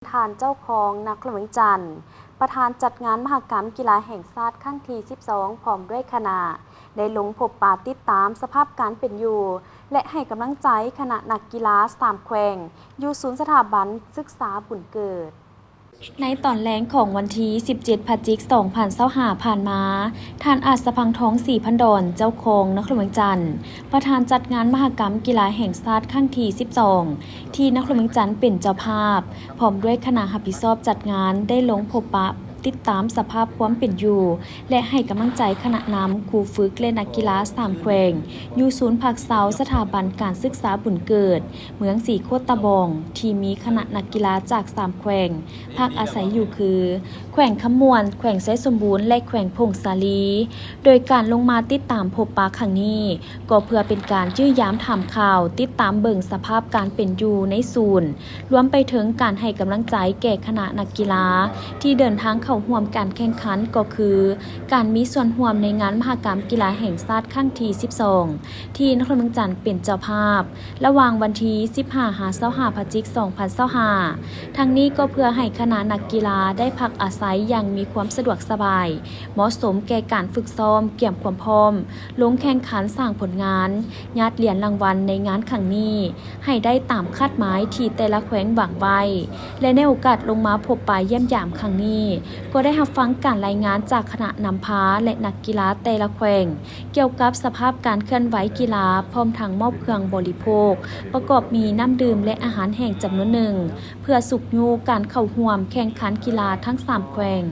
ທ່ານເຈົ້າຄອງນະຄອນຫຼວງວຽງຈັນ, ປະທານຈັດງານມະຫະກຳກິລາແຫ່ງຊາດຄັ້ງທີສິບສອງ ພ້ອມດ້ວຍຄະນະ ໄດ້ລົງພົບປະຕິດຕາມສະພາບການເປັນຢູ່ ແລະ ໃຫ້ກຳລັງໃຈຄະນະນັກກິລາສາມແຂວງ ຢູ່ສູນສະຖາບັນສຶກສາບຸນເກີດ. ໃນຕອນແລງຂອງວັນທີສິບເຈັດ ພະຈິກ ສອງພັນຊາວຫ້າ ຜ່ານມາ, ທ່ານ ອາດສະພັງທອງ ສີພັນດອນ, ເຈົ້າຄອງນະຄອນຫຼວງວຽງຈັນ, ປະທານຈັດງານມະຫະກຳກິລາແຫ່ງຊາດຄັ້ງທີສິບສອງ ທີ່ນະຄອນຫຼວງວຽງຈັນເປັນເຈົ້າພາບ, ພ້ອມດ້ວຍຄະນະຮັບຜິດຊອບຈັດງານ ໄດ້ລົງພົບປະຕິດຕາມສະພາບຄວາມເປັນຢູ່ ແລະ ໃຫ້ກຳລັງໃຈຄະນະນຳ, ຄູຝຶກ ແລະ ນັກກິລາສາມແຂວງ ຢູ່ສູນພັກເຊົາສະຖາບັນການສຶກສາບຸນເກີດ ເມືອງສີໂຄດຕະບອງ ທີ່ມີຄະນະນັກກິລາຈາກສາມແຂວງ ພັກອາໄສຢູ່ຄື ແຂວງຄຳມ່ວນ, ແຂວງໄຊສົມບູນ ແລະ ແຂວງຜົ້ງສາລີ. ໂດຍການລົງມາຕິດຕາມພົບປະຄັ້ງນີ້ ກໍເພື່ອເປັນການຢ້ຽມຢາມຖາມຂ່າວ, ຕິດຕາມເບິ່ງສະພາບການເປັນຢູ່ໃນສູນ, ລວມໄປເຖິງການໃຫ້ກຳລັງໃຈແກ່ຄະນະນັກກິລາ ທີ່ເດີນທາງເຂົ້າຮ່ວມການແຂ່ງຂັນ ກໍຄືການມີສ່ວນຮ່ວມໃນງານມະຫະກຳກິລາແຫ່ງຊາດຄັ້ງທີສິບສອງ ທີ່ນະຄອນຫຼວງວຽງຈັນເປັນເຈົ້າພາບ ລະຫວ່າງວັນທີສິບຫ້າ ຫາ ຊາວຫ້າ ພະຈິກ ສອງພັນຊາວຫ້າ. ທັງນີ້ກໍເພື່ອໃຫ້ຄະນະນັກກິລາໄດ້ພັກອາໄສຢ່າງມີຄວາມສະດວກສະບາຍ, ເໝາະສົມແກ່ການຝຶກຊ້ອມ, ກຽມຄວາມພ້ອມລົງແຂ່ງຂັນ, ສ້າງຜົນງານ, ຍາດຫຼຽນລາງວັນໃນງານຄັ້ງນີ້ ໃຫ້ໄດ້ຕາມຄາດໝາຍທີ່ແຕ່ລະແຂວງວາງໄວ້ ແລະ ໃນໂອກາດລົງມາພົບປະຢ້ຽມຢາມຄັ້ງນີ້ ກໍໄດ້ຮັບຟັງການລາຍງານຈາກຄະນະນຳພາ ແລະ ນັກກິລາແຕ່ລະແຂວງ ກ່ຽວກັບສະພາບການເຄື່ອນໄຫວກິລາ ພ້ອມທັງມອບເຄື່ອງບໍລິໂພກ ປະກອບມີນ້ຳດື່ມ ແລະ ອາຫານແຫ້ງຈຳນວນໜຶ່ງ ເພື່ອຊຸກຍູ້ການເຂົ້າຮ່ວມແຂ່ງຂັນກິລາທັງສາມແຂວງ.